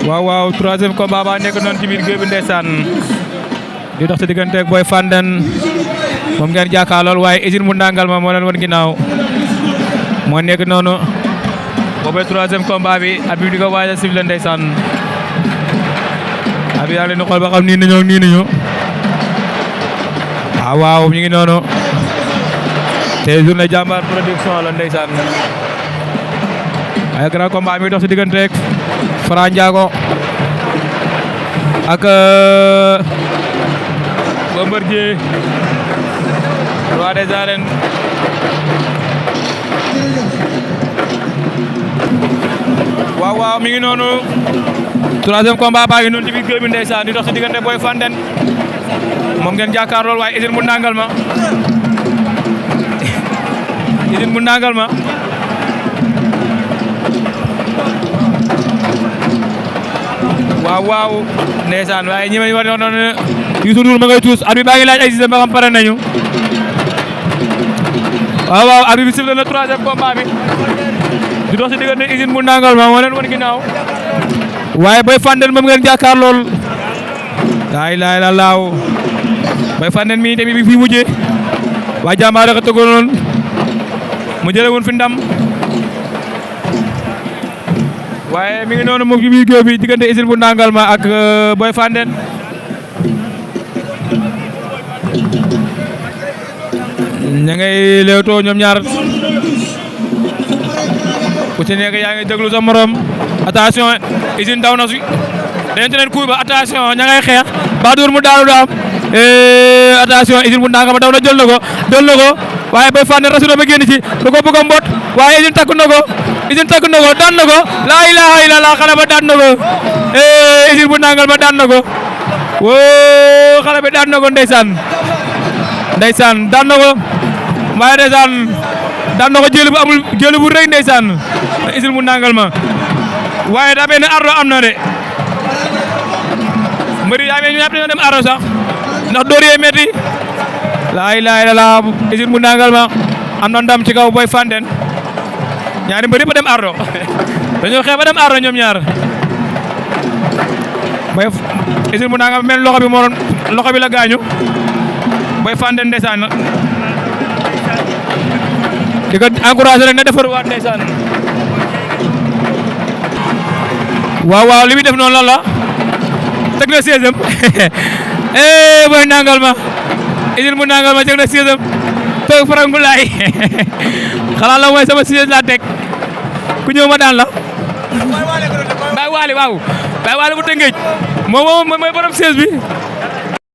waaw troisième combat ba nekk noonu ci biir géew bi ndeysaan di dox ci diggante ak Boy Fandène moom ngeen jàkkaarlool waaye usine bu Ndangal ma moo leen wan ginnaaw moo nekk noonu boobee troisième combat bi abi di ko waaj a sifflé ndeysaan abi yaa leen di xool ba xam nii nañu waaw ñu ngi noonu te journée jàmbaar production la ndeysaan ay grand combat mi dox ci diggante ak Fra Ndiago ak Bombardier roi des arènes waaw mi ngi noonu troisième combat baa ngi noonu ci biir géew bi ndeysaan di dox ci diggante Boy Fandène moom ngeen jàkkaarlool waaye usine bu Ndangal ma usine bu Ndangal ma waaw ndeysaan waaye ñi may war noonu Youssou Ndour ma ngay tuus arbitre baa ngi laaj ay système ba xam pare nañu waaw arbitre bi sifflé na troisième combat bi di dox ci diggante usine bu Ndangal ma moo leen wan ginnaaw waaye Boy Fandène moom ngeen jàkkaar lool laay la laaw Boy Fandène mi tamit bi fi mujjee waa jàmbaar rek a tëggoon mu jële woon fi ndam waaye mi ngi noonu moom ci biir géew bi diggante usine bu Ndangal ma ak Boy Fandène ña ngay leewtoo ñoom ñaar ku ci nekk yaa ngi déglu sa morom attention usine daw na si dañu leen kuy ba attention ña ngay xeex ba dóor mu daanu du am attention usine bu Ndangal ma daw na jël na ko waaye Boy Fandène rasu na ba génn ci da ko bëgg a mbot waaye usine takku na ko daan na ko laa ilaaha illallah xale ba daan na ko usine bu Ndangal ma daan na ko woo xale bi daan na ko ndeysaan daan na ko waaye ndeysaan daan na ko jël bu rëy ndeysaan usine bu Ndangal ma waaye daa mel ne ardo am na de mbëri daa mel ñu ñàpp dañoo dem ardo sax ndax door yee metti laa ilaaha illallah usine bu Ndangal ma am na ndam ci kaw Boy Fandène ñaari mbëri ba dem ardo dañoo xeex ba dem ardo ñoom ñaar Boy usine bu Ndangal mel loxo bi la gaañu Boy Fandène ndeysaan di ko encouragé rek na defaruwaat ndeysaan waaw li muy def noonu lan la teg na 16e Boy Ndangal ma usine bu Ndangal ma teg na 16e toog farangu laay xalaat la mooy sama 16 laa teg ku ñëw ma daan la Baye Waly waaw Baye Waly bu Tëngéej moom mooy borom 16 bi